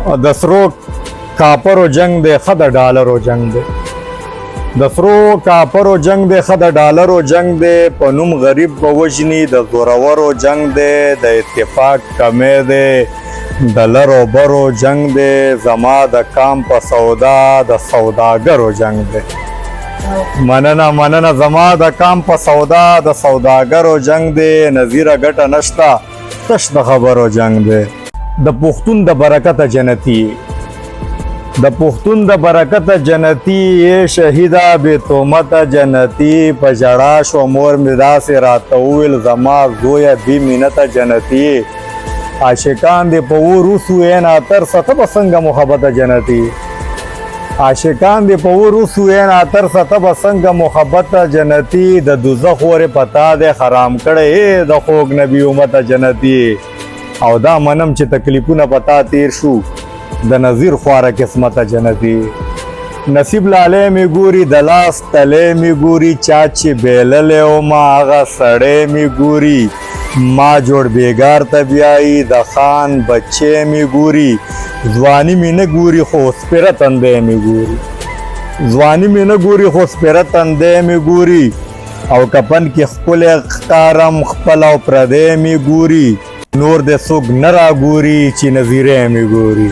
د سرو کاپرو جنگ دی، ښه د ډالرو جنگ دی. د سرو کاپرو جنگ دی، ښه د ډالرو جنگ دی. په نوم غریب به وژني، د زورورو جنگ دی. د اتفاق کمی دی، د لرو برو جنگ دی. زما د کام په سودا د سوداګرو جنگ دی. مننه، مننه. زما د کام په سودا د سوداګرو جنگ دی. نظیره ګټه نشته، تش د خبرو جنگ دی. د پښتون د برکته جنتی، د پښتون د برکته جنتی یې، شهیده بې تومته جنتی. په ژړا شو مور مې، داسې راته وویل زما زویه بې مینته جنتی. عاشقان دې په اور وسوې نه ترسه، ته به څنګه محبته جنتی؟ عاشقان دې په اور وسوې نه ترسه، ته به څنګه محبته جنتی؟ د دوزخ ور پتا دې حرام کړی د خوږ نبی امته جنتی. او دا منم چې تکلیفونه پتا تیر شو، د نظیر خواره قسمته جنتی. نصیب لالی می ګوري، د لاس تلی می ګوري، چا چې بیللی او ما هغه سړی می ګوري. ما جوړ بیګار ته بیایي، د خان بچی می ګوري. ځواني می نه ګوري خو سپیره تندی می ګوري، ځواني می نه ګوري خو سپیره تندی می ګوري. او کپن کې ښکلی ښکارم، خپل او پردی می ګوري. نور د څوک نه راګوري چې نظیره می ګوري.